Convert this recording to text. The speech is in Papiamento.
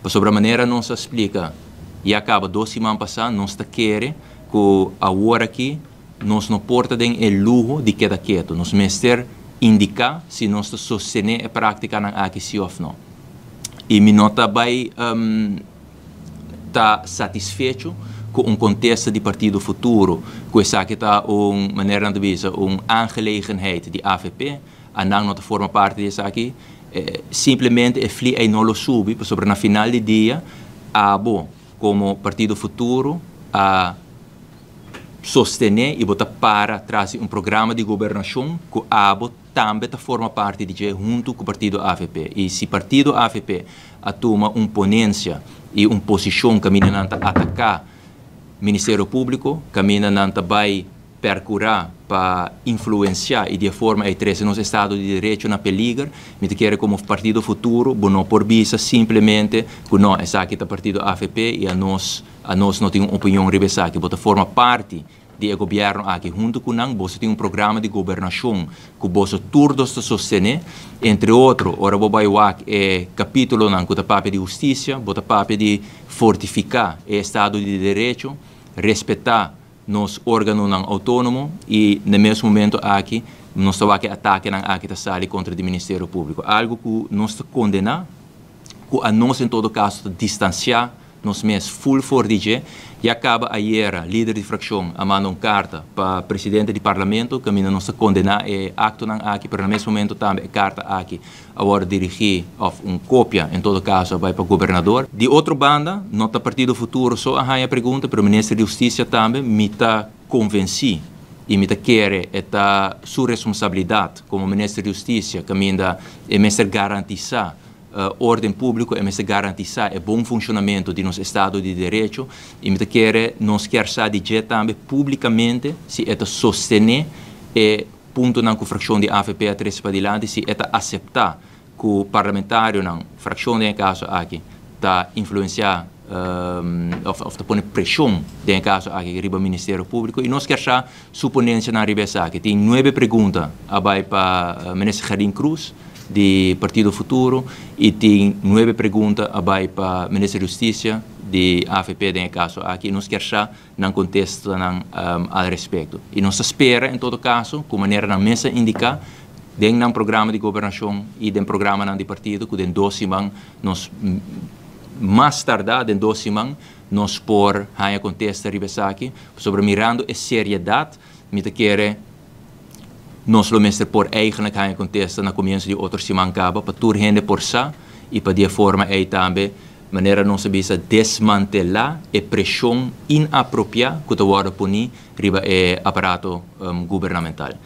Pasobra manera nos a splika ya kaba 2 siman pasá, nos ta kere ku awor aki nos no por ta den e luho di keda ketu. Nos mester indiká si nos ta sostené e práktikanan aki si òf no. I mi no ta bai ta satisfecho ku un kontesta di Partido Futuro, ku esaki ta un manera di bisa, un aangelegenheid di AVP, nan no ta forma parti di esaki, simplemente e fli ei no lo subi, pasobra na final di dia, abo komo Partido Futuro a sostené i bota para tras di un programa di gobernashon ku abo tambe ta forma parti di dje huntu ku partido AVP. I si partido AVP a tuma un ponensia i un posishon kaminda nan ta ataká Ministerio Públiko, kaminda nan ta bai perkurá pa influensiá i di forma ei trese nos estado di derecho na peliger, mi ta kere komo Partido Futuro, bo no por bisa simplemente ku no, esaki ta partido AVP i anos no tin un opinion riba esaki. Bo ta forma parti di gobièrnu aki huntu ku nan, boso tin un programa di gobernashon ku boso tur dos ta sostené, entre otro, ora bo bai wak e kapítulonan ku ta papia di hustisia, bo ta papia di fortifiká e estado di derecho, respetá nos órganonan outónomo, i na mes momento aki nos ta wak atakenan aki ta sali kontra di Ministerio Públiko. Algu ku nos ta kondená, ku anos en todo kaso distansiá nos mes full for di dje. Ya kaba ayera lider di frakshon a manda un karta pa presidente di parlamento, kaminda nos ta kondená e aktonan aki, pero na mes momento tambe e karta aki a wòrdu dirigí, òf un kopia en todo kaso, bai pa gobernador. Di otro banda, no ta Partido Futuro so a haña pregunta, pero minister di Hustisia tambe. Mi ta konvensí i mi ta kere e ta su responsabilidat komo minister di Hustisia, kaminda e mester garantisá órden públiko, e mester garantisá e bon funshonamentu di nos estado di derecho, i mi ta kere nos ke sa di dje tambe públikamente si e ta sostené e puntonan ku frakshon di AVP a trese padilanti, si e ta aseptá ku parlamentarionan, frakshon den kaso aki, ta influensiá òf ta pone preshon den kaso aki riba Ministerio Públiko, i nos ke sa su ponensianan riba esaki. Tin nuebe pregunta a bai pa minister Gerlien Croes di Partido Futuro i tin nuebe pregunta a bai pa minister di Hustisia di AVP den kaso aki. Nos ke sa nan kontestanan al respekto. I nos ta spera en todo kaso, ku manera nan mes a indiká den nan programa di gobernashon i den programanan di partido, ku den 2 siman nos, mas tardá den 2 siman, nos por haña kontesta riba esaki. Sobre mirando e seriedat, mi ta kere nos lo mester por eigenlijk haña kontesta na komienso di otro siman kaba, pa tur hende por sa i pa di forma ei tambe, manera nos a bisa, desmantelá e preshon inapropiá ku ta wòrdu poní riba e aparato gubernamental.